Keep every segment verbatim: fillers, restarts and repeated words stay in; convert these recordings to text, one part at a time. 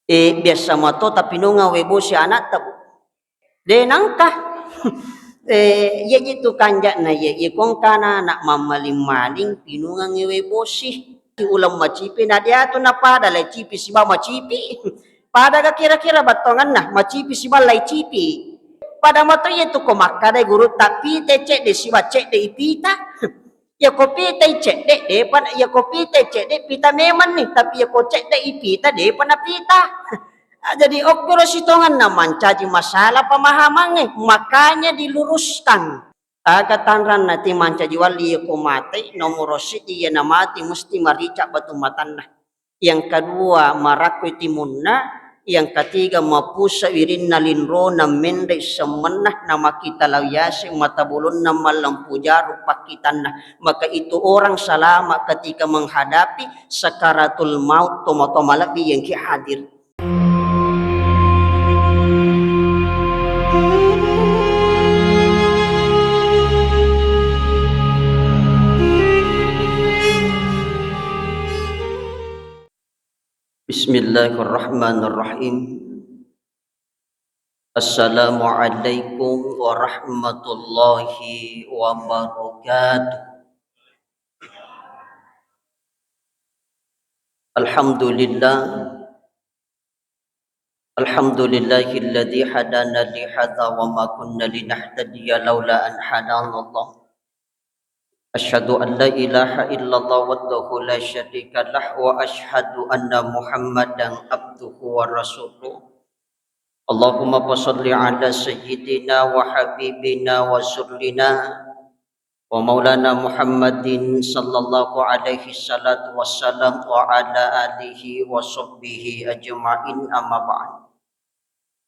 Eh, biasa mato tapinungang wae bosi anakta, Bu. De nangka. Eh, iya jitu kanja'na iya, iya kongkana anak mammaling-maling pinungang wae bosi. Uleng macipi na dia tu na pada lai cipi siba macipi. Pada ga kira-kira battonganna macipi siba lai cipi. Pada mato iya tu ko makkada guru tapi te cedde siba cedde ipita. Iya ko pitai cedde, depa na, iya ko pitai cedde, pita memang ni, tapi iya ko cedde ipita, depa na pita. Ah, jadi okkoro sitonganna mancaji masalah pemahamangnge, makanya diluruskan. Aga tanranna ti mancaji wali iya ko mate, nomoro siddi iya na mati mesti marica batu matanna. Yang kedua, marakkoi timunna. Yang ketiga, mapusa wirinna linrona menre semmenna, namakita lau yaseng mata bolonna mallempu jaru pakkitanna. Maka itu orang selamat ketika menghadapi sakaratul maut, toma-toma lebbi yang ki hadir. Bismillahirrahmanirrahim. Assalamualaikum warahmatullahi wabarakatuh. Alhamdulillah. Alhamdulillahilladzi hadana li hadza wa ma kunna linahtadiya laula an hadanallah. Asyhadu an la ilaha illallah wahdahu la syarika lah wa asyhadu anna Muhammadan abduhu wa rasuluh. Allahumma fasalli ala sayyidina wa habibina wa surlina wa maulana Muhammadin sallallahu alaihi salatu wassalam wa ala alihi wa sahbihi ajma'in, amma ba'd.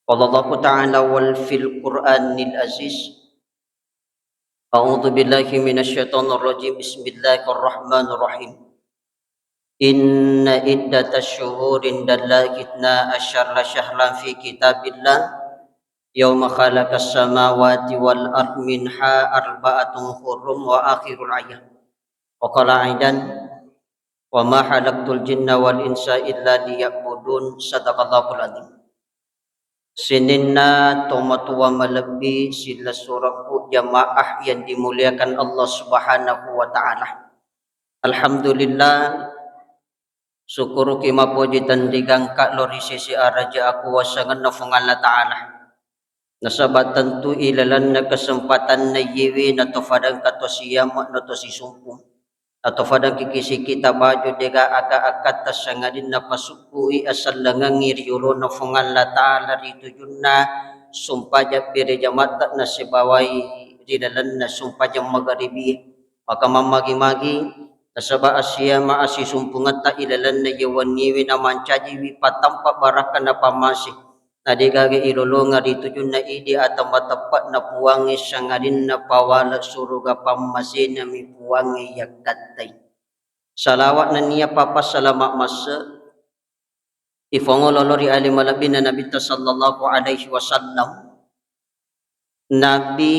Qala Allahu ta'ala wal fil Qur'anil aziz. A'udzu billahi minasy syaithanir rajim. Bismillahirrahmanirrahim. Inna iddatasy syuhuri indallahi itsna asyara syahran fi kitabillah yauma khalaqas samawati wal ard minha arba'atun hurum wa akhirul ayat. Wa qala aidan, wa ma khalaqtul jinna wal insa illa liya'budun. Sadaqallahul adzim. Sininna tomatoa malebbi, silessurekku, jamaah yang dimuliakan Allah Subhanahu wa Ta'ala. Alhamdulillah, syukuruki mapoji tenrigangka lo ri sisi araja akuwasangenna Fuang Allah Ta'ala. Nasaba tentu ilalenna kesempatanna iyewe natofadangka to siyama na to sisumpu. Atau fadang kiki sikita baju dega aka-akatta sangadinna pasukkui asallengengngi ri yolona Fuang Allah Ta'ala ri tujunna sumpajang bere jamatta nasibawai ri lalenna sumpajang magaribie. Maka mammagi-magi nasaba assiama assisumpungetta ilalenna iya wenniwe namancajiwi patampa barakka napammase. Na degaga ilolongeng ri tujunna idi atau mateppe'na Puangnge sangadinna pawale suruga pammasenami Puangnge yakkattai. Salawat nennia papa salama masse ifongololo ri ali malebbina Nabitta sallallahu alaihi wasallam. Nabi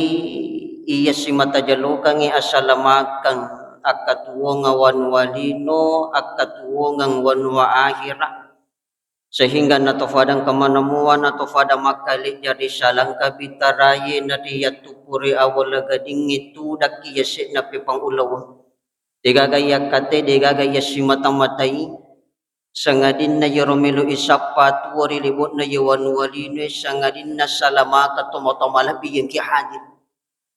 iya simata jalokangngi asalamakeng akkatuwongeng wanua lino, akkatuwongeng wanua ahera. Sehingga natofadang kemana mua, natofadang makkalejja ri salangka bitaraye, nariyattupuri awala gadingnge tudakki yase'na pepang ulaweng. Degaga yakkate, degaga yassimata-matai, sangadinna yero melo isappa tuo ri lebo'na ye wanua linoe, sangadinna salamaka tomatoa malebbi yengki hadir.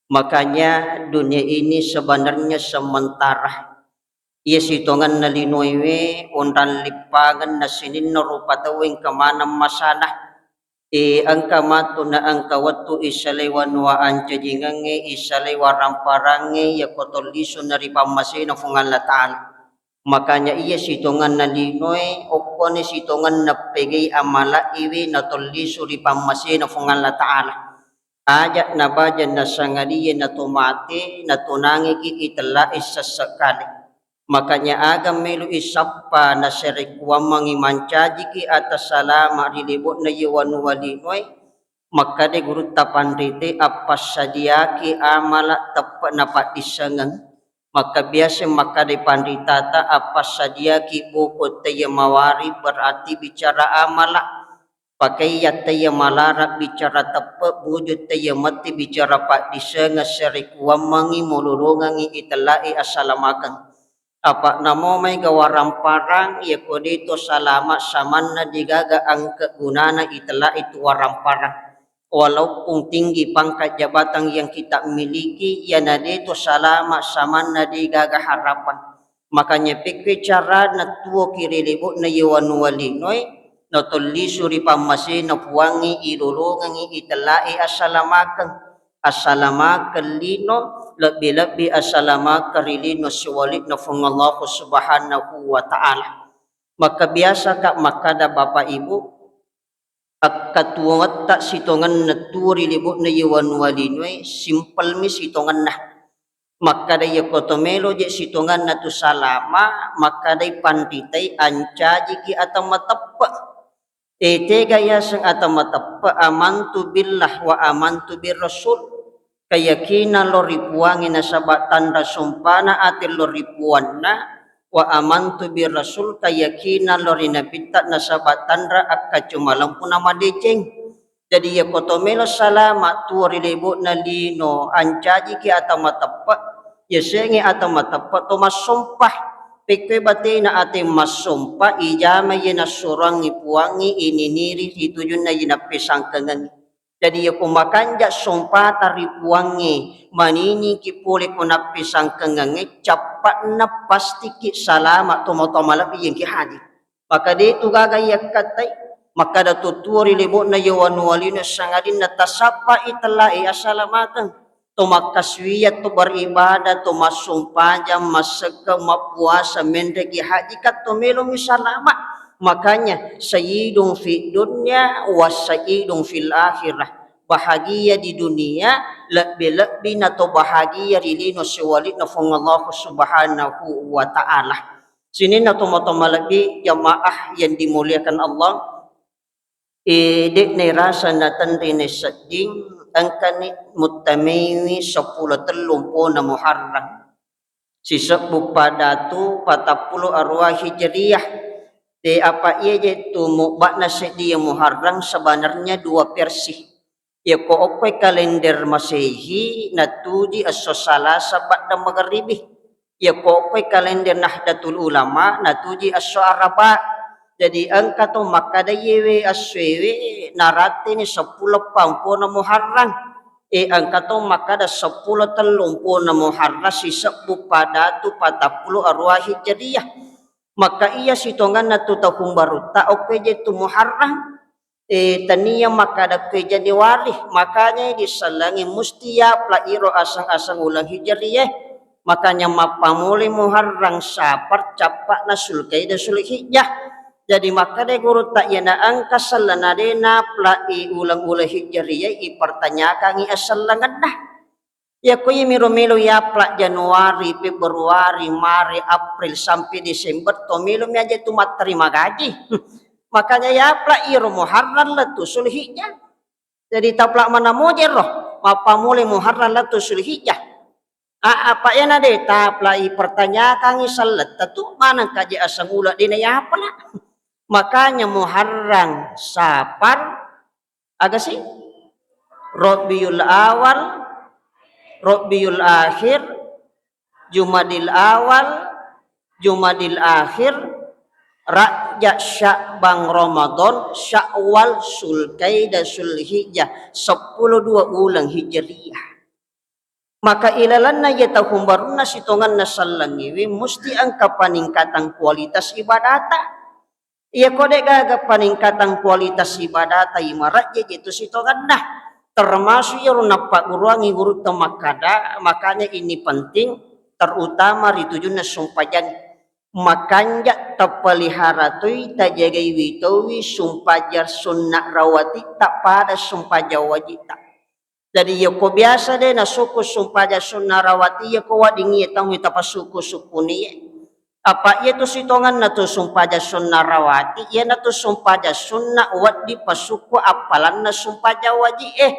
Makanya dunia ini sebenarnya sementara. Iya sitongenna linoewe onrang lippangenna sininna rupa tauwe engka maneng masana. E, engka matu na engka wettu isalai wanua ancajingengnge, isalai waramparangnge, yako tollisu na ri pammasena Fuang Allah Ta'ala. Makanya iya sitongenna linoe, okkone sitongenna pegei amala iwe na tollisu ri pammasena Fuang Allah Ta'ala. Aja nabaja nasangadie natomate, natonangiki itellai sessekkale. Makanya aga melo isappa nasarekkuammengngi mancajiki ata salama ri lebo'na ye wanua linoe, makkada gurutta panrite appassadiaki amala teppe napaddissengeng. Makkabiasa makkadai panritata, appassadiaki buku taiya mawari berarti bicara amala. Pakaiya taiya malara bicara teppe, buju taiya matti bicara paddisengeng, serikuammengi, mulurungengi, itelai assalamakeng. Apa namo maega waramparang, iyako deto salama samanna degaga angke gunana itelai tu waramparang. Walaupun tinggi pangkat jabatan yang kita miliki, iyana deto salama samanna degaga harapan. Makanya pekkoi carana tuoki ri lebo'na ye wanua linoe, natollisu ri pammasena Puangnge, ilolongengi, itelai assalamakeng. Assalamakeng lino, lebbi-lebbi assalamakeng ri lino siwali'na Fuang Allahu Subhanahu wa Ta'ala. Makkabiasaka makkada Bapak Ibu, akkatuoetta sitongenna tuo ri lebo'na ye wanua linoe, simpelmi sitongenna. Makkada iyako to melo je sitongenna tu salama, makkadai panritai ancajiki ata mateppe. E, tega yaseng ata mateppe, amantu billah wa amantu bir rasul. Keyakinan lo ri Puangnge nasaba tanra sumpana ate lo ri Puanna, wa amantu bir rasul, keyakinan lo ri Nabitta nasaba tanra akkacumalempu namadeceng. Jadi iyako to melo salama tuo ri lebo'na lino, ancajiki ata mateppe, yasengnge ata mateppe to massompa. Pekkoi batena ate massompa, ijama ye nassuroangngi Puangnge, ininiri ri tujunna ye nappesangkengengngi. Jadi iyako makanja sompata ri Puangnge, maniniki pole ko nappesangkengengnge, cappa'na pastiki salama tomatoa malebbi yengki haji. Maka de tu gaga yakkattai, makkada to tuo ri lebo'na ye wanua lino sangadinna tasappai tellae assalamakeng. To makkasuwiyang, to beribadah, to massumpajang, massekkeng, mappuasa, menreki haji, kan to melomi salama. Makanya sayyidun fid dunya wa sayyidun fil akhirah. Bahagia di dunia, lebbi-lebbi na to bahagia ri lino siwali'na Fuang Allahu Subhanahu wa Ta'ala. Sininna tomatoa malebbi jamaah yang dimuliakan Allah, e, de'na rasa natenri nasedding, engkani muttamaiwi seppulo tellu mpona Muharram. Sisebbu padatu patappulo arua Hijriyah. Te apa iya je tu mubba'na seddi Muharram, sebenarnya dua versi. Iyako okkoi kalender Masehi, natuji esso Salasa padda Magaribi. Iyako okkoi kalender Nahdlatul Ulama, natuji esso Araba. Jadi engka to makkada yewe essoewe naratteni seppulo eppa mpona Muharram. E, engka to makkada seppulo tellu mpona Muharram sisebbu padatu patappulo arua Hijriyah. Maka iya sitongenna tu tahun barutta okkoi je tu Muharram. E, tania makkada kue Januari, makanya disellengi musti yapla iro aseng-aseng uleng Hijriyah. Makanya mappamulai Muharram, Safar, cappa'na Sulkaidah, Sulhijjah. Jadi makkada gurutta, iyana engka selleng na de naplai uleng-uleng Hijriyah, ipertanyakangi assellengenna. Iyako iyamiro melo yapla Januari, Februari, Maret, April, sampai Desember, to melomi aja tu matterima gaji. Makanya yapla iro Muharram lettu Sulhijjah. Jadi tapla manamo jero, mappamulai Muharram lettu Sulhijjah. A, apa ena de taplai pertanyakangi selletta tu maneng kaji aseng uleng de na yapla. Makanya Muharram, Safar, aga si? Rabiul Awal, Rabiul Akhir, Jumadil Awal, Jumadil Akhir, Rajab, Sya'ban, Ramadan, Syawal, Sulkaidah, Sulhijjah, seppulo dua uleng Hijriyah. Maka ilalenna iye tahun barunna sitongenna sellengngewe musti engka peningkatan kualitas ibadata. Iyako de'gaga peningkatan kualitas ibadata, imarejje je tu sitongenna. Termasuk iyaro nappagguruangngi gurutta makkada, makanya ini penting, terutama ri tujunna sumpajang. Makanja tapelihara toi, tajagaiwi towi sumpajang sunna rawatitta pada sumpajang wajitta. Jadi, iyako biasa de nasukku sumpajang sunna rawati, iyako wedding iye taungngi tapasukku-sukkuni. Apa iyatu sitongenna tu sumpajang sunna rawati, iyanatu sumpajang sunna wedding pasukku appalanna sumpajang waji'e.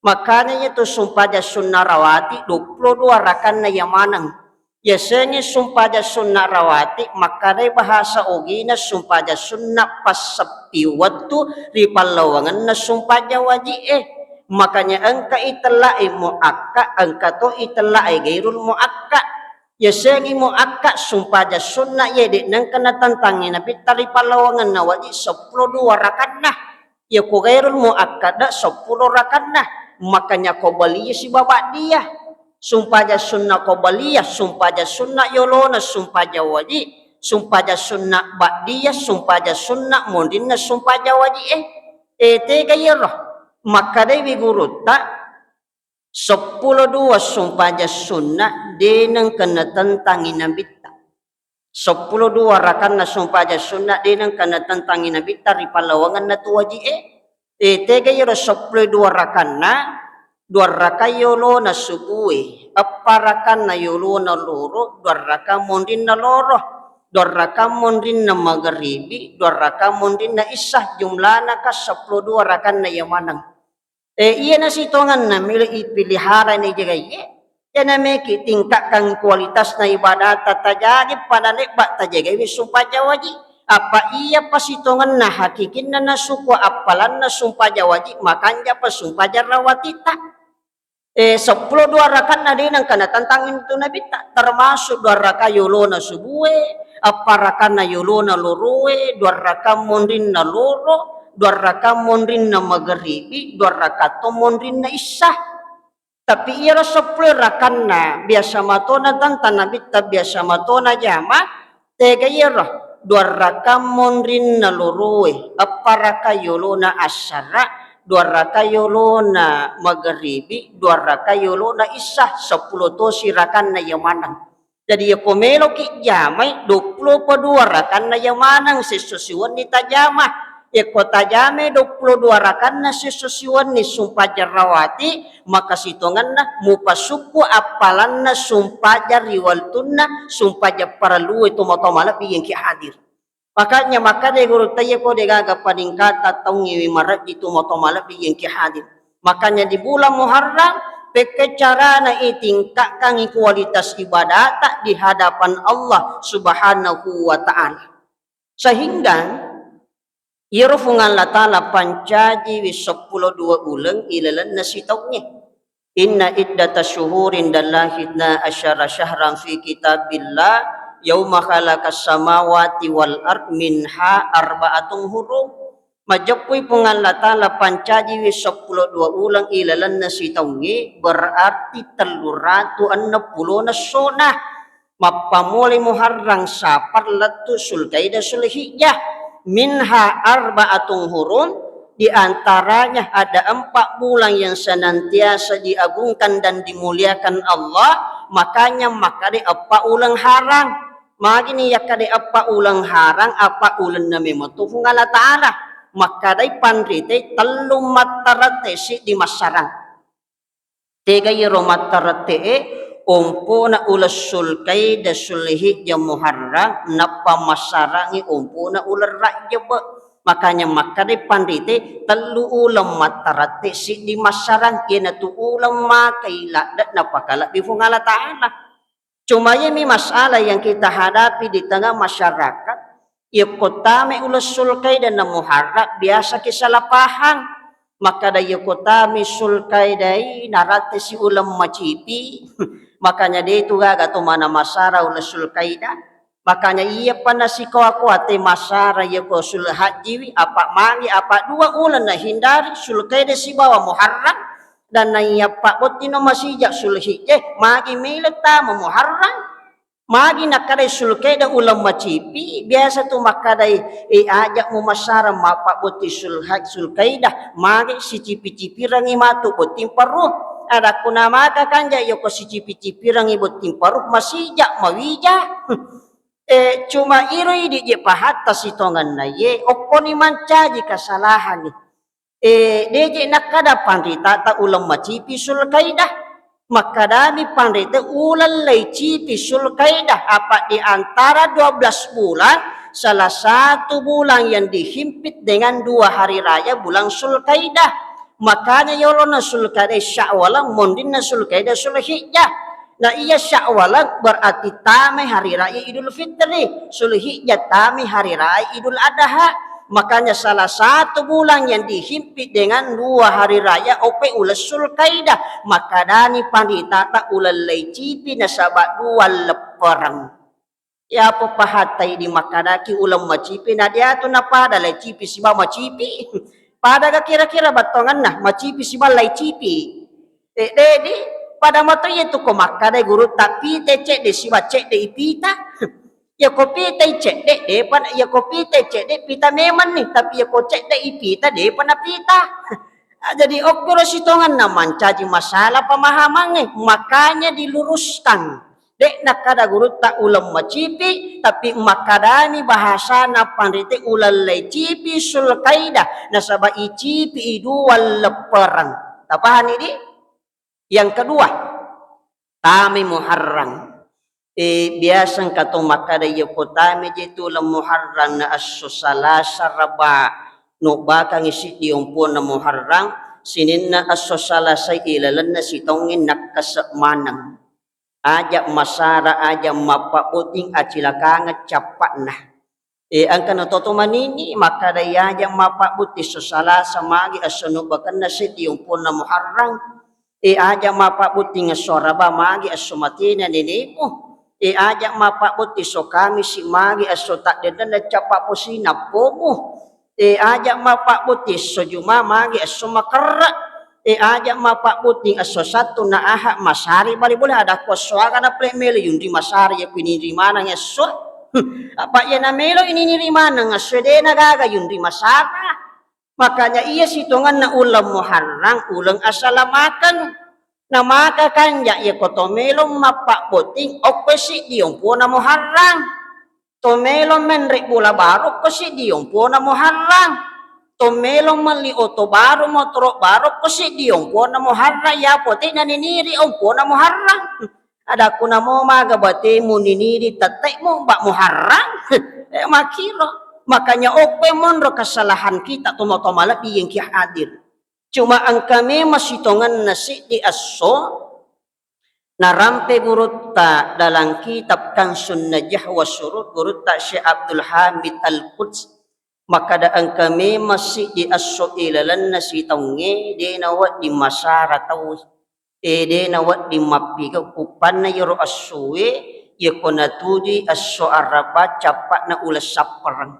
Makanya iyatu sumpajang sunna rawati duappulo dua rakanna iya maneng. Yasengnge sumpajang sunna rawati, makkedai bahasa ogina sumpajang sunna passeppi wettu ri pallawangenna sumpajang waji'e. Makanya engka itella'e muakka, engka to itella'e gairul muakka. Yasengngi muakka sumpajang sunna ye de' nengka natentangi Nabitta ri pallawangenna waji seppulo dua rakanna. Yako gairul muakkada seppulo rakanna, makanya qabliyah sibawa ba'diyah. Sumpajang sunna qabliyah, sumpajang sunna yolona sumpajang waji, sumpajang sunna ba'diyah, sumpajang sunna monrinna sumpajang waji. Eh, eh, tega iyaro? Makkedaiwi gurutta, seppulo dua sumpajang sunna de' nengka natentangi Nabitta. Seppulo dua rakanna sumpajang sunna de' nengka natentangi Nabitta ri pallawangenna tu waji'e. Eh, tega iyaro seppulo dua rakanna? Dua raka yolona subue, eppa rakanna yolona loro, dua raka monrinna loro, dua raka monrinna magaribi, dua raka monrinna isya, jumlana ka seppulo dua rakanna iya maneng. Eh, iyana sitongenna melo ipelihara na ijagaiye, iyana meki tingkatkan kualitasna ibadata tajagi pada lebba tajagaiwi sumpajang waji. Apa iya pasitongenna hakikinna nasukku appalanna sumpajang waji, makanja pa sumpajang rawatita. Eh, seppulo dua rakanna de' nengka natentangi tu Nabitta, termasuk dua raka yolona subue, eppa rakanna yolona loroe, dua raka monrinna loro, dua raka monrinna magaribi, dua raka to monrinna isya. Tapi iyaro seppulo rakanna biasa matona tentang Nabitta, biasa matona jama, tega iyaro? Dua raka monrinna loroe, eppa raka yolona assara, dua raka yolona magaribi, dua raka yolona isya, seppulo tosi rakanna iya maneng. Jadi, yako meloki jamai duappulo pa dua rakanna iya maneng sesso siwenni tajama. Yako tajamai duappulo dua rakanna sesso siwenni sumpajang rawati, maka sitongenna mupasukku appalanna sumpajang ri wettunna sumpajang parellue tomatoa malebbi engki hadir. Makanya makkeda gurutta, iyako degaga paningkatan taungngewe marejji tomatoa malebbi engki hadir. Makanya di bulan Muharram, pekko carana itingkatkangi kualitas ibadata di hadapan Allah Subhanahu wa Ta'ala. Sehingga iyaro Fuang Allah Ta'ala pancajiwi seppulo dua uleng ilalenna sitaungnge. Inna iddata syuhurin dallahi itna asyara syahran fi kitabillah yauma khalaqas samawati wal ard minha arba'atun hurum. Majeppui Puang Allah Ta'ala pancajiwi seppulo dua uleng ilalenna sitaungnge, berarti tellu ratu enneng pulona essona. Mappamulai Muharram, Safar, lettu Sulkaidah, Sulhijjah. Minha arba'atun hurum, di antaranya ada empat bulan yang senantiasa diagungkan dan dimuliakan Allah, makanya makkeda eppa uleng harang. Magini yakkeda eppa uleng harang, apa ulenna memeng tu Puang Allah Ta'ala. Makkedai panrite tellu mattarette siddi massarang. Tega iyaro mattarette e, ompona uleng Sulkaidah, Sulhijjah, Muharram, nappa massarangi ompona uleng Rajjab. Makanya makkeda panrite tellu uleng mattarette siddi massarang, iyanatu uleng makai ladde napakalebbi Puang Allah Ta'ala. Cuma iyami masalah yang kita hadapi di tengah masyarakat, yakko tama uleng Sulkaidah na Muharram, biasa ki salah paham. Makkeda yakko tama Sulkaidah i, narattesi uleng macipi. Makanya de tu gaga to mana masara uleng Sulkaidah. Makanya iyapa nasikoa-koa te masara yakko Sulhajjiwi, apa magi, apa dua uleng nahindari Sulkaidah sibawa Muharram. Dan naiya pabbottino masija Sulhijjah, magi melo tama Muharram, magi nakkedai Sulkaidah uleng macipi, biasa tu makkadai, eh, aja mumassarang mappabbotti Sulha-, Sulkaidah, magi sicipi-cipirangi matu botting paruh. Adakku namaka kanja yoko sicipi-cipirangi botting paruh masija mawija. Eh, cuma iro idi je pahatta sitongenna ye, okkoni mancaji kasalahan. Eh, deje nakkada panritata uleng macipi Sulkaidah. Makkadami panrita uleng laicipi Sulkaidah, apa di antara dua belas bulan, salah satu bulan yang dihimpit dengan dua hari raya bulan Sulkaidah. Makanya yolona Sulkaidah Syawal, mondinna Sulkaidah Sulhijjah. Na iya Syawal berarti tamai hari raya Idul Fitri, Zulhijjah tamai hari raya Idul Adha. Makanya salah satu bulan yang dihimpit dengan dua hari raya ope uleng Zulkaidah. Makkedani panritata uleng laicipi nasaba dua leppereng. Yapo pahattai di makkadaki uleng macipi, na diatu napada laicipi siba macipi. Pada ga kira-kira battonganna macipi siba laicipi? Eh, de' di, pada mato iya tu ko makkadai gurutta pita cedde siba cedde ipita. Iya ko pita i cedde, depa na, iya ko pita i cedde pita memang ni, tapi iya ko cedde ipita depa na pita. Ah, jadi okkoro sitonganna mancaji masalah pemahamangnge, makanya diluruskan. De' nakkada gurutta uleng macipi, tapi makkadani bahasana panrite uleng laicipi Zulkaidah, nasaba icipi i dua leppereng. Tapahani di? Yang kedua, tamai Muharram. Eh, biasa engka to makkada, iya ko tamai je tu uleng Muharram na esso Salasa Raba, nobbakangi siddi ompona Muharram, sininna esso Salasa ilalenna sitaungnge nakkase maneng. Aja masara, aja mappabboting, acilakangeng cappa'na. E, engka na toto manini makkada, aja mappabboting esso Salasa magi esso nobbakenna seddi omponna Muharram. E, aja mappabboting esso Araba magi esso matena nenemu. E, aja mappabboting esso Kamisi magi esso taddenna cappa posina pomu. E, aja mappabboting esso Juma magi esso makerre. E, aja mappabboting esso Sattu na Aha masari bali boleh ada ko esso aga na pale melo yunri masara ya kuiniri maneng esso. Apa iya na melo ininiri maneng esso de na gaga yunri masara. Makanya iya sitonganna uleng Muharram uleng asalamakeng. Na maka kanja iya ko to melo mappabboting okko siddi ompona Muharram. To melo menre bola baru ko siddi ompona Muharram. To melo melli oto baru, motoro baru ko siddi ompona Muharram. Ya pote na niniri ompona Muharram. Ada ku namo maga batemu niniri tette'mu ba Muharram. Eh, makiro. Makanya okko monro kesalahan kita tomo-tomo lebih yang kia hadir. Cuma engka memang sitonganna siddi esso narampe gurutta dalam kitab Kansun Najah wa Surud, gurutta Syekh Abdul Hamid Al-Quds, makkada engka memang siddi esso ilalenna sitaungnge de nawedding masara tau, e, de nawedding mappigau uppanna yero essoe, yeko natujui esso Araba cappa'na uleng sappereng.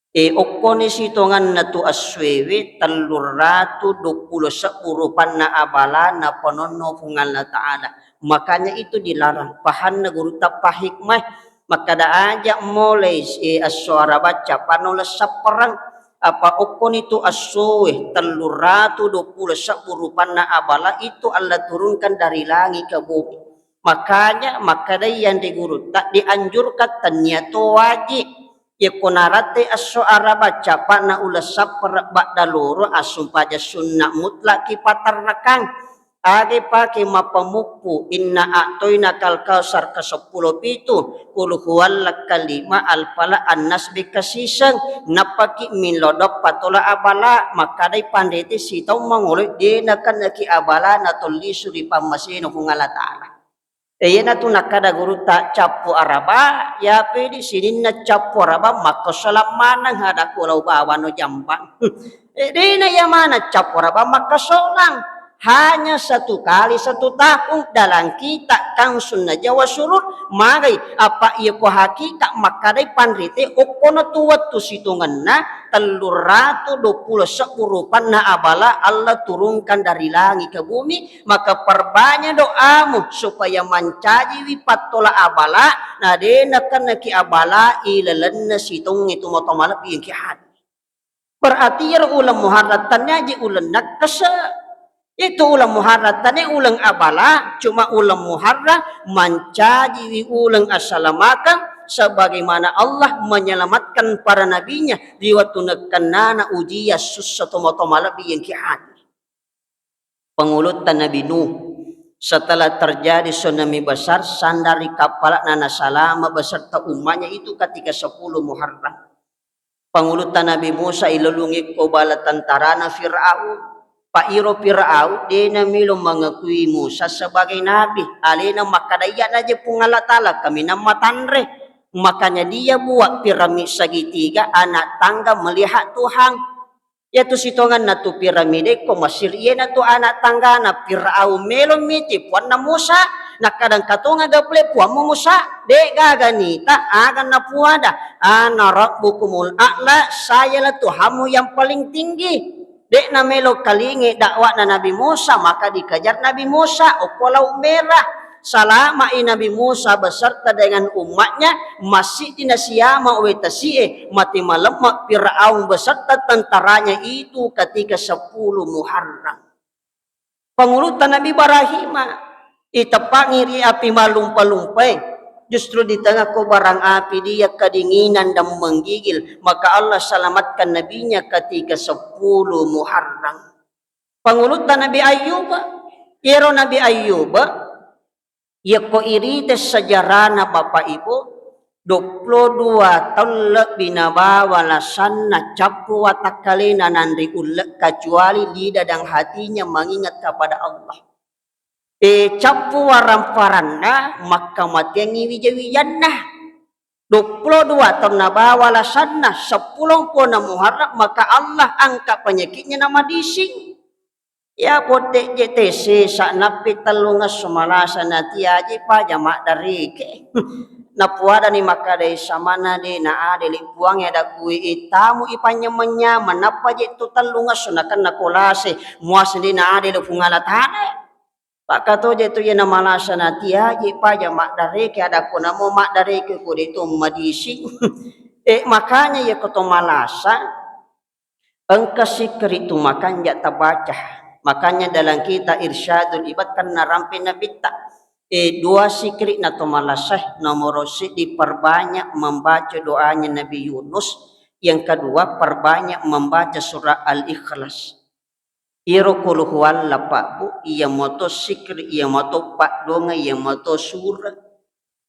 E, okkoni sitonganna tu essoewe telluratu duappulo sebbu rupanna abala napanonno Puang Allah Ta'ala. Makanya itu dilarang. Pahanna gurutta pahikmah, makkada aja mulai, e, esso Araba cappa'na uleng sappereng. Apa okkoni tu essoe telluratu duappulo sebbu rupanna abala itu Allah turunkan dari langit ke bumi. Makanya makkadai yanre gurutta dianjurkan, tennia to wajib. Yekko naratte esso Araba cappa'na uleng sappereng badda loro assumpaja sunna mutlak ki paterrekang. Aga pake mappamuppu, inna a'toina kal kausar ke seppulo pitu, qul huwallah kalima, al falaq, an-nas beka siseng, nappaki millau deppa tola abala, makkadai panrite sitaung mangolo de nakennaki abala natollisu ri pammasena Puang Allah Ta'ala. E, iyanatu nakkada gurutta cappu Araba, yape di sininna cappu Araba makkosolang maneng, ada ko lao bawano jambang. E, dena iya maneng cappu Araba makkosolang. Hanya satu kali satu tahun dalam kitab Kansun Najah wa Surud, magai apa iya ko hakikat makkadai panrite okkono tu wettu sitongenna telluratu duappulo sebbu rupanna abala Allah turunkan dari langit ke bumi, maka perbanyak doamu supaya mancajiwi pattola abala, na de nakennaki abala ilalenna sitongnge tu matoa malebbi engki hadir. Berarti iyaro uleng Muharram tenniaji uleng nakkese. Itu uleng Muharram tania uleng abala, cuma uleng Muharram mancajiwi uleng asalamakeng, sebagaimana Allah menyelamatkan para nabinya di waktu nakennana ujian sussa tomatoa malebbi engki hadir. Pengulutta Nabi Nuh, setelah terjadi tsunami besar, sandari kappala'na nasalama beserta ummanya itu ketika sepuluh Muharram. Pangulutta Nabi Musa ilolungekko bala tentarana Firaun. Pa iro Firaun de namelo mengakui Musa sebagai nabi, alena makkada iya naje Puang Allah Taala kaminang matanre. Makanya dia buat piramid segitiga, anak tangga melihat Tuhan. Iyatu sitongenna tu piramide ko Mesir, iyena tu anak tanggana Firaun melo miti puanna Musa, nakkadang katonga gapule puammu Musa, de gaga nita aga napuada, ana rabbukumul a'la, sayalah Tuhanmu yang paling tinggi. De namelo kalinge dakwa'na Nabi Musa, maka dikejar Nabi Musa okko Laut Merah. Salama'i Nabi Musa beserta dengan umatnya, massiddi nasiama wae tasi'e, mati malemma Firaun beserta tentaranya itu ketika sepuluh Muharram. Pangulutta Nabi Ibrahima iteppangi ri api malumpa-lumpae, justru di tengah kobaran api dia kedinginan dan menggigil, maka Allah selamatkan nabinya ketika sepuluh Muharram. Pangulutta Nabi Ayyub, iyaro Nabi Ayyub, yakko irite sejarana Bapak Ibu, duappulo dua taung lebbi nabawa lasanna, cappu watakkalena nanri ulle, kecuali lidah dan hatinya mengingat kepada Allah. E, cappu waramparanna, makkamateangngi wija-wijanna. Duappulo dua taung nabawa lasanna, seppulo mpona Muharram, maka Allah angka penyakitnya namadising. Ya botte je tese sa nappi tellungesso malasa natiaji paja maddareke. Napuadani makkadai samana de na adele Puangnge ada kui ittamu ipanyameng-nyameng, nappa je tu tellungesso nakenna kolase muaseng de na adele Puang Allah Taala. Pakkatoje tu iyana malasa natiaji paja maddareke, ada ko namo maddareke ko de to madising. E, makanya ya ko to malasa, engka sikkiri tu makanja tabaca. Makanya dalam kitab Irsyadul Ibad kan narampe nabitta, e, dua sikkiri na to malasa, nomoro siddi perbanyak membaca doanya Nabi Yunus, yang kedua perbanyak membaca surah Al-Ikhlas. Iyaro qul huwalla pabbu, iya moto sikri, iya moto paddonga, iya moto sura.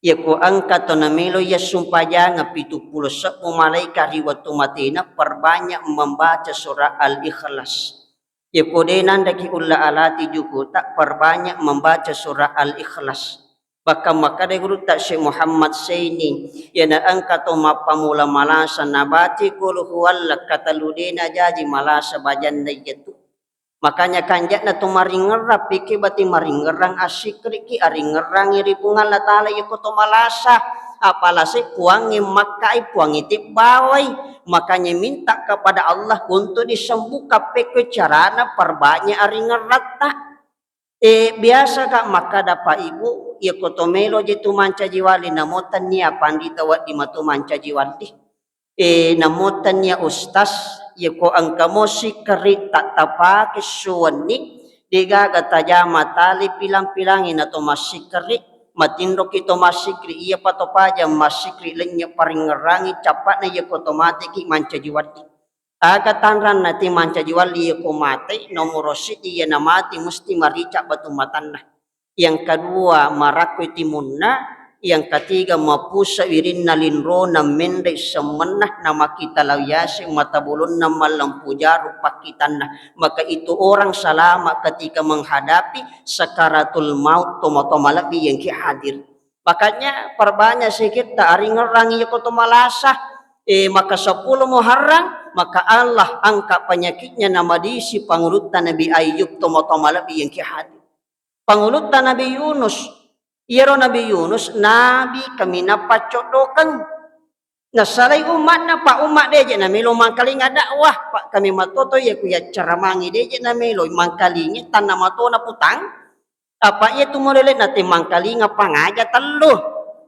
Iyako engka to namelo iya sumpajangeng pitu pulo sebbu malaika ri wettu matena, perbanyak membaca surah Al-Ikhlas. Iyako de nanreki ulla alati jukuta, perbanyak membaca surah Al-Ikhlas. Bahkan makkeda Gurutta Syekh Muhammad Saini, iyana engka to mappammula malasa nabaca qul huwalla katellu de najaji malasa bajanna iyatu. Makanya kanja'na to maringerrang, piki bati maringerrang assikriki, aringerrangi ri Puang Allah Taala iyako to malasa, apalase Puangnge makkai, Puangnge tibbawai. Makanya minta kepada Allah untuk disembuhkan, pekko carana perbanyak aringerratta. E, biasa ka makkada Pak Ibu, iyako to melo je tu mancaji wali, namo tennia pandita wedding matu mancaji wali. E, namo tennia ustaz, iyako engka mo sikkeri tattapake suwenni, degaga tajama tali pilang-pilangi na to massikkeri, matinroki to massikkeri, iyapa to paja massikkeri lennye paringerrangi, cappa'na iyako to mateki mancaji wali. Aga tanranna ti mancaji wali iyako mate, nomoro siddi iyana mate musti marica batu matanna. Yang kedua, marakkoi timunna, yang ketiga, mapusa wirinna linrona, menre semmenna, namakkita lau yaseng mata bolonna, mallempu jaru pakkitanna. Maka itu orang salama ketika menghadapi sakaratul maut, tomo-tomo lebbi yang ki hadir. Makanya perbanyak sikkiritta, aringerrangi iyako to malasa, eh, maka sepuluh Muharram, maka Allah angkat penyakitnya, namadisi pangulutta Nabi Ayub, tomo-tomo lebbi yang ki hadir. Pangulutta Nabi Yunus, iyaro Nabi Yunus nabi kaminang paccoddokeng. Nasalai umma'na, pa umma' deje namelo mangkalinga dakwah, pa kami matoto iya ku yaccaramangi deje namelo mangkalinga tanna matona putang. Apa iya tu modele nate mangkalinga pangaja tellu.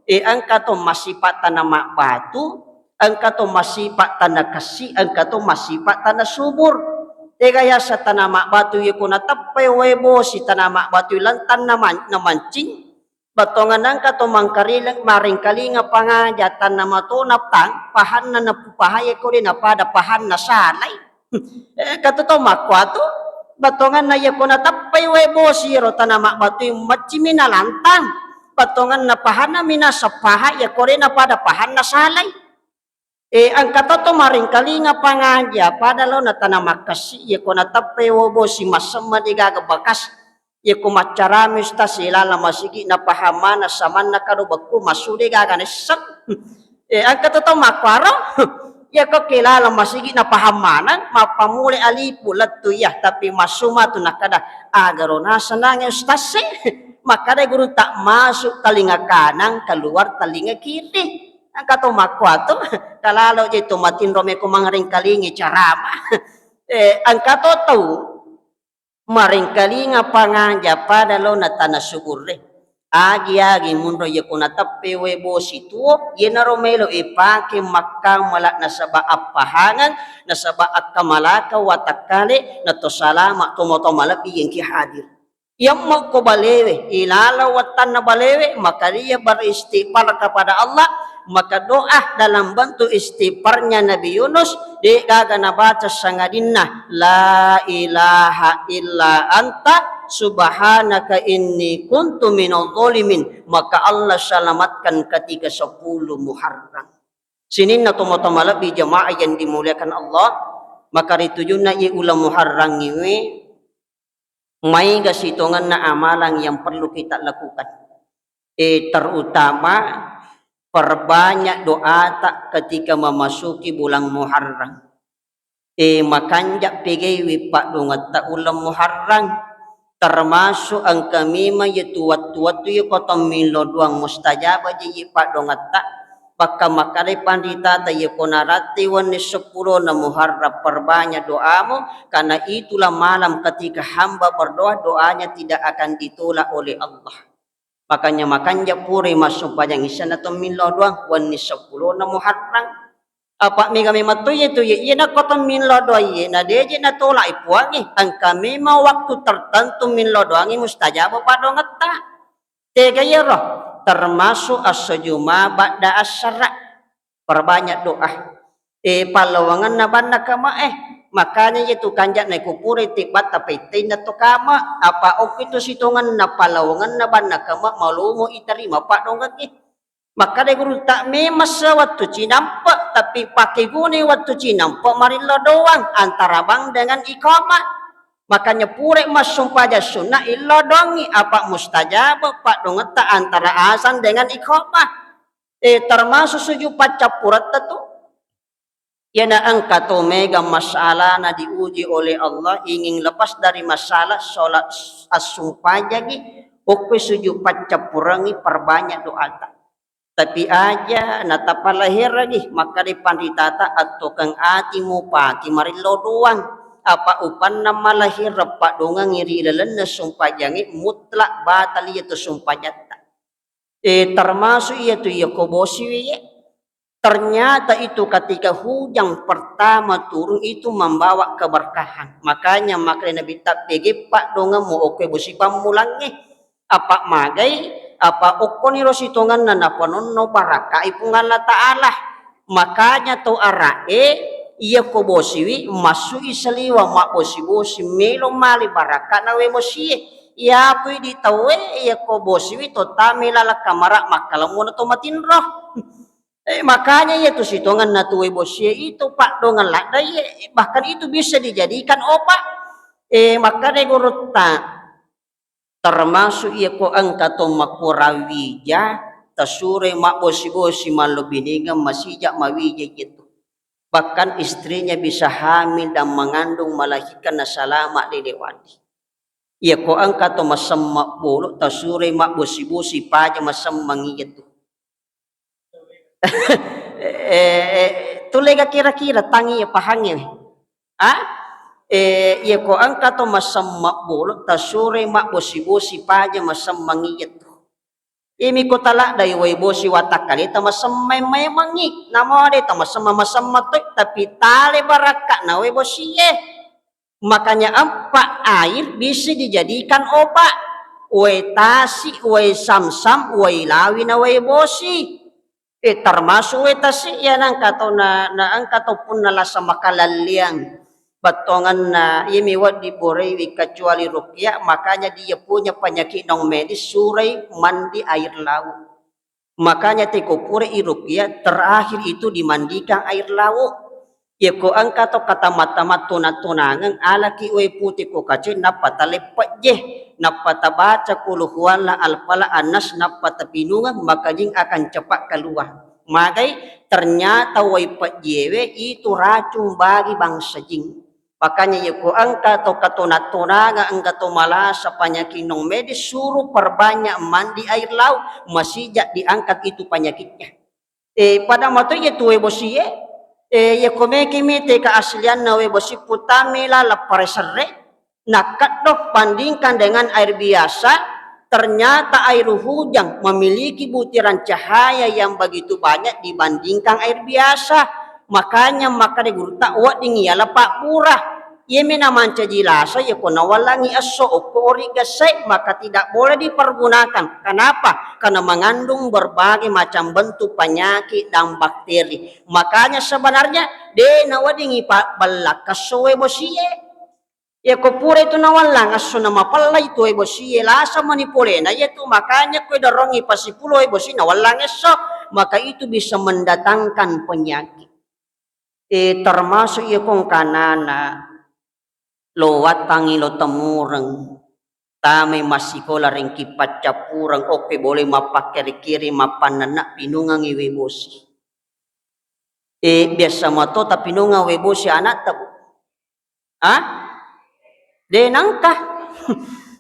E, engka to massipa' tana mabbatu, engka to massipa' tana kessi, engka to massipa' tana subur. Tega yasa tana mabbatu iya ko nateppai wae bosi, tana mabbatu lentang naman-, namancing. Bettuanganna engka to mangkarileng, marengkalinga pangaja tanna matona tang, pahanna napupahai ko de napada pahanna salai. Eh, katu to makkuatu, bettuanganna iya ko nateppai wae bosi ro tana mabbatui maccimi nalantang. Bettuanganna pahanna mi nasappaha iya ko de napada pahanna salai. E, engka to to maringkalinga pangaja, pada lo na tana makkasi, ye ko nateppai wo bosi massemme de gaga bakas, ye ko maccarami ustaz si lala masigi na paham mana samanna kado bekku massu de gaga nesseng. E, engka to to makkuaro, ye ko ke lala masigi na paham mana, mappamule alipu lettu iya, tapi massu matu nakada, agaro nasenange ustaz se, makkada guru tak masuk telinga kanan, keluar telinga kiri. Engka to makkuatu, kalalo je to matinro meko mangaringkalingi carama. Eh, engka to tau maringkalinga pangaja pada lo na tana suburre. Agi-agi munro ye ko nateppe we bosi tuo, yenaro melo ipake makkamala nasaba appahangeng, nasaba akkamalaka watakkale, na to salama to motoma lebbi yengki hadir. Iyammo ko balewe, ilaleng wettanna balewe, maka dia beristighfar kepada Allah, maka doa dalam bentuk istighfarnya Nabi Yunus, de gaga nabaca sangadinna, "La ilaha illa anta subhanaka inni kuntu minadh dhalimin." Maka Allah selamatkan ketika sepuluh Muharram. Sininna tomatoa malebbi jamaah yang dimuliakan Allah, maka ritujunna ye uleng Muharram iwe, maega sitongenna amalan yang perlu kita lakukan. Eh, terutama perbanyak doata ketika memasuki bulan Muharram. Eh, makanja pegaiwi paddongetta uleng Muharram, termasuk engka memang yetu wettu-wettu ye ko tau millau doang mustajabah je ye paddongetta. Bakka makkedai panritata, ye ko naratti wenni seppulona Muharram, perbanyak doamu, karena itulah malam ketika hamba berdoa, doanya tidak akan ditolak oleh Allah. Makanya makanja pura massumpajang isya na to millau doang wenni seppulona Muharram. Apa mega memang to ye tu ye, ye nako to millau doang ye, na deje natolak i puangi, engka memang waktu tertentu millau doangi mustajabah paddongetta. Tega yero, termasuk esso Juma ba'da asyara, perbanyak doa. Eh, pallawangenna banna kama, eh, makanya ye tu kanja naiko pura tibbatta pettenna to kama, apa okko itu sitongenna pallawangenna banna kama, malomo iterima paddongengnge. Makkeda guru, tak memang sewettu cinampe, tapi pakegunai wettu cinampe marillo doang antara bang dengan iqamah. Makanya pura massumpajang sunna illo doangi, apa mustajabah paddongetta antara azan dengan iqamah. Eh, termasuk sujud paccappuretta tu. Iyana engka to mega masalana diuji oleh Allah, ingin lepas dari masalah sholat assumpajangi, okko sujud paccappurangi, perbanyak doata. Tapi aja natapalaheragi, makkeda panritata, attokeng ati mupaki marillo doang. Apa upanna malahereng paddongengi ri lalenna sumpajangi, mutlak batal iyatu sumpajatta. Eh, termasuk iyatu iya ko bosiwi ye. Ternyata itu ketika hujan pertama turun itu membawa keberkahan. Makanya makkeda Nabi, tappege paddongemmu okko bosi pammulangnge. Apa magai, apa okkoniro sitongenna napanonno barakkai Puang Allah Ta'ala. Makanya to ara'e, iya ko bosiwi, massui saliweng mabbosi-bosi, melo male barakka'na wae bosie. Iyapui di tauwe, iya ko bosiwi, to tame laleng kamara makkalemmu na to matinro. Eh, makanya iya tu sitongenna tu wae bosie itu paddongeng ladde ye, bahkan itu bisa dijadikan obat. Eh, makkeda gurutta, termasuk iya ko engka to makkura wija, tasuroi mabbosi-bosi mallo biningeng masija mawija itu. Bahkan istrinya bisa hamil dan mengandung, melahirkan, na salama de de wadi. Iya ko engka to masemma bolo, tasuroi mabbosi-bosi paja masemmeng iya tu. Eh, eh, tulega kira-kira tangi ya pahangnge. Ah? Eh, iya ko engka to masemma bolo, tasuroi mabbosi-bosi paja masemmeng iya tu. Imi ko taladdai wae bosi watakkaleta masemmeng memengngi, namo de tamasemma-masemma toi, tapi tale barakka'na wae bosie. Makanya empat air bisa dijadikan obat. Wae tasi, wae samsam, wae lawi na wae bosi. Eh, termasuk wae tasi, iya na engka to na, na engka to punna lasa makalalliang. Bettuanganna, iyami wedding boreiwi kecuali ruqyah, makanya dia punya penyakit non medis, surai mandi air laut. Makanya teko pura iruqyah, terakhir itu dimandikan air laut. Yeko engka to katama-tama tona-tonangeng, alaki wae pute ko kace, nappa taleppejje, nappa tabaca qul huwallah, al-falaq, an-nas, nappa tapinungeng, makajing akan cepat keluar. Magai? Ternyata wae pejjewe itu racun bagi bangsa jin. Makanya yeko engka to katona-tonangeng, engka to malasa panyakit nong medis, suruh perbanyak mandi air laut, masijak diangkat itu penyakitnya. Eh, pada mato iya tu wae bosie, eh, yeko meki mite keaslianna wae bosi, putami laleng pare serre, nakkeddo bandingkan dengan air biasa, ternyata air hujan memiliki butiran cahaya yang begitu banyak dibandingkan air biasa. Makanya makkeda gurutta, wedding iyala pabbura. Iyami namancaji lasa, yeko nawallangi esso okko ori gessai, maka tidak boleh dipergunakan. Kenapa? Karena mengandung berbagai macam bentuk penyakit dan bakteri. Makanya sebenarnya de naweddingi pabbellakka esso wae bosie. Yeko pura itu nawallang esso namapella itu wae bosie, lasa mani polena iyatu. Makanya koe dorongi pasipulo wae bosi nawallang esso, maka itu bisa mendatangkan penyakit. Eh, termasuk iya kong kanana lo wattangi lo temureng, tamai massikola rengki paccappureng, okke boleh mappakkeri-keri, mappannanna pinungangi wae bosi. Eh, biasa mato tapinungang wae bosi anatta, Bu? Ah? De nangka.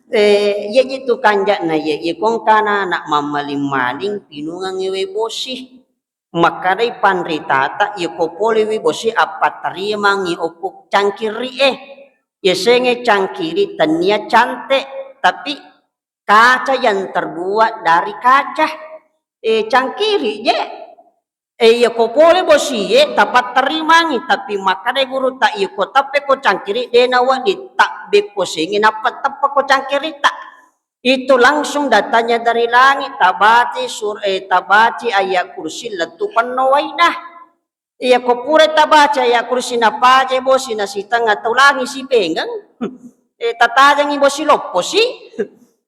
Eh, iya jitu kanja'na iya, iya kong kanana mammaling-maling pinungangi wae bosi. Makkedai panritata, iyako pole wae bosi appaterimangngi okko cangkiri'e. Yasengnge cangkiri tennia cante, tapi kaca yang terbuat dari kaca. Eh, cangkiri je. Eh, iyako pole bosie tapatterimangngi, tapi makkedai gurutta, iyako teppe ko cangkiri de nawedding tabbekko sengnge nappa teppa ko cangkiritta. Itu langsung datanya dari langit, tabaci sur-, eh, tabaci ayat kursi lettu penno waina. Iyako pura tabaca ayat kursi napaja bosi nasitengnga tau langi sipengeng, eh, tatajangi bosi lopposi,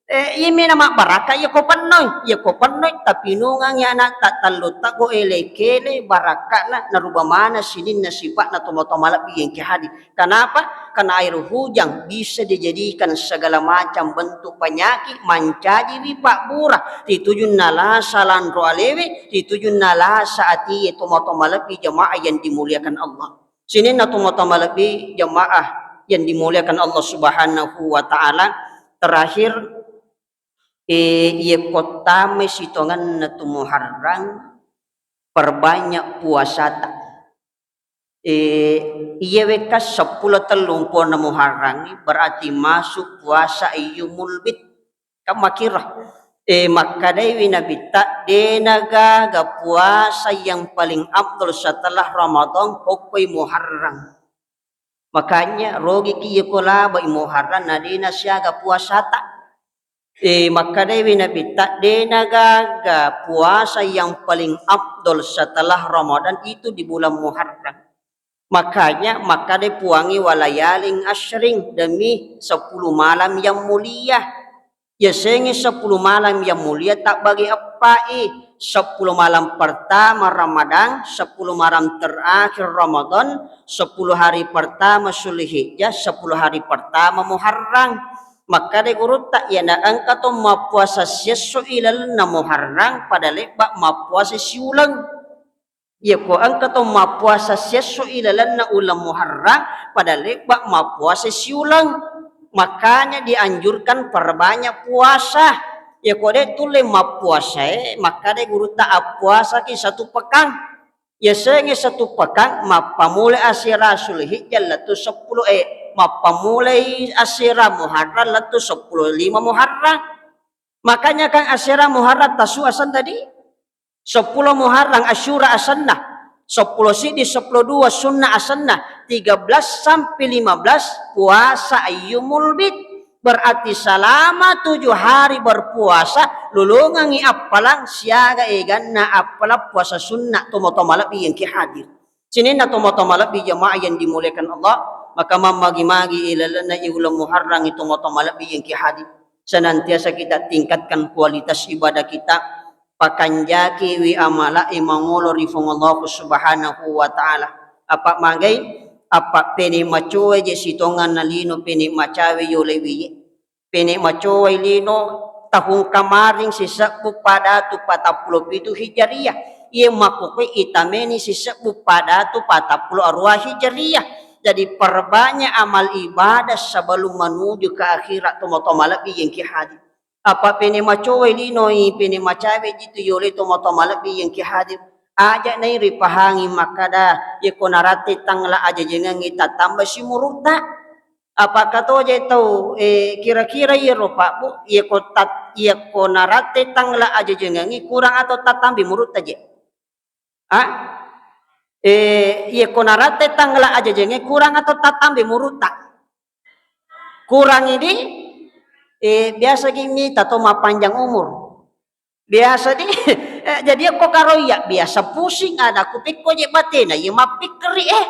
eh, iyami namabbarakka iyako pennoi, iyako pennoi tapinungangi anatta tellu teggo ele-kele barakka'na naruba maneng sininna sipa'na tomatoa malebbi engki hadir. Kenapa? Karena air hujan bisa dijadikan segala macam bentuk penyakit, mancajiwi pabbura, ritujunna lasa lanro alewe, ritujunna lasa atie tomatoa malebbi jamaah yang dimuliakan Allah. Sininna tomatoa malebbi jamaah yang dimuliakan Allah Subhanahu wa Ta'ala, terakhir, eh, iyako tamai sitongenna tu Muharram, perbanyak puasata. Eh, iya wekka seppulo tellu mpona Muharrangngi, berarti masuk puasa ayyumul bid. Kan makkiro. Eh, makkedaiwi Nabitta, de nagaga puasa yang paling afdol setelah Ramadan, okkoi Muharram. Makanya rogiki iyako labai Muharram na de nasiaga puasata. Eh, makkedaiwi Nabitta, de nagaga puasa yang paling afdol setelah Ramadan itu di bulan Muharram. Makanya makkeda Puangnge, "Walayalin asyrin," demi sepuluh malam yang mulia. Yasengnge sepuluh malam yang mulia tabbagi eppai, sepuluh malam pertama Ramadan, sepuluh malam terakhir Ramadan, sepuluh hari pertama Zulhijjah, sepuluh hari pertama Muharram. Makkeda gurutta, iyana engka to mappuasa siesso ilalenna Muharram pada lebba mappuasa siuleng. Iyako engka to mappuasa siesso ilalenna uleng Muharram pada lebba mappuasa siuleng, makanya dianjurkan perbanyak puasa. Iyako de tulle mappuasae, makkeda gurutta, appuasaki satu pekang. Yasengnge satu pekang mappamulai asera Zulhijjah lettu seppulo, eh, mappamulai asera Muharram lettu seppulo lima Muharram. Makanya kan asera Muharram tasu asenna di seppulo Muharram Asyura asenna, seppulo siddi, seppulo dua sunna asenna, tiga belas sampai lima belas puasa ayyumul bid. Berarti selama tujuh hari berpuasa, lolongengngi appalang siaga eganna appalang puasa sunna tomatoa malebbi engki hadir. Sininna tomatoa malebbi jamaah yang dimuliakan Allah, maka mammagi-magi ilalenna uleng Muharram itu tomatoa malebbi engki hadir. Senantiasa kita tingkatkan kualitas ibadah kita, pakanjakiwi amalae mangolo ri Fuang Allahu Subhanahu wa Ta'ala. Apa magai? Apa pene macoe je sitonganna lino pene macawe yolewi ye. Pene macowai lino tahung kamaring sisebbu padatu patappulo pitu Hijriah. Iye makkokkoe itameni sisebbu padatu patappulo arua Hijriah. Jadi perbanyak amal ibadah sebelum menuju ke akhirat, tomatoa malebbi engki hadir. Apa pene macowai linoi, pene macawe jitu yole tomatoa malebbi engki hadir. Aja nai ripahangi makkada, yeko naratte tangla ajajengengi tattamba simurutta. Apakah to je tau, eh, kira-kira iyaro Pak Bu, iyako tat-, iyako naratte tangla ajajengengi kurang atau tatambi murutta je? Ah? Eh, iyako naratte tangla ajajengengi kurang atau tatambi murutta? Kurang idi, eh, biasa gi mita to mapanjang umur. Biasa di, eh, jadi okko karo iya, biasa pusing ada ku pekko je batena, iya mappikkiri, eh.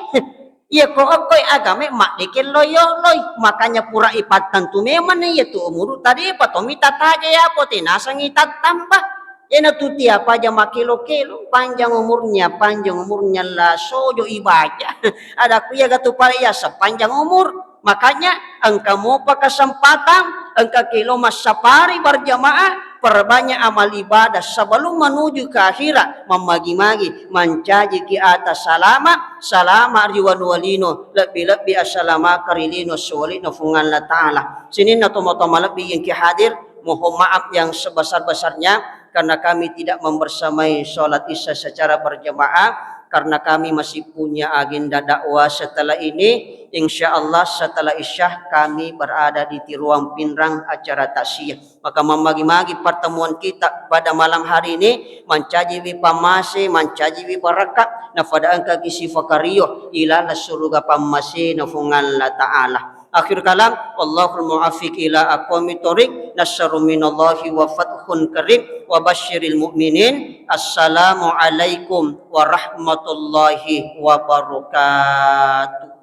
Iya ko okkoi agame maddeke loyo loi, makanya pura ipattentu memang iya tu umuru tadi pa to mita taja ya ko tenasangi tattamba. Ena tu tiap aja makelo-kelo, panjang umurnya, panjang umurnya la sojo ibaca. Ada ku iya gatu pale iya sepanjang umur. Makanya engka mopa kesempatan, engka kelo massapari berjamaah, perbanyak amal ibadah sebelum menuju ke akhirat, mammagi-magi, mancajiki ata salama, salama ri wanua lino, lebbi-lebbi assalamaka ri lino siwali'na Fuang Allah Ta'ala. Sininna tomatoa malebbi engki hadir, mohon maaf yang sebesar-besarnya karena kami tidak membersamai sholat isya secara berjamaah, karena kami masih punya agenda dakwah setelah ini. Insya Allah setelah isya kami berada di Tiruang Pinrang acara takziah. Maka mammagi-magi pertemuan kita pada malam hari ini, mancajiwi pammase, mancajiwi barakka, nafada engkaki sifakario ilala suruga pammasena Fuang Allah Ta'ala. Akhir kalam, wallahul muwaffiq ila aqwamit thoriq, nasrun minallahi wa fathun qarib, wa basyiril mu'minin. Assalamualaikum warahmatullahi wabarakatuh.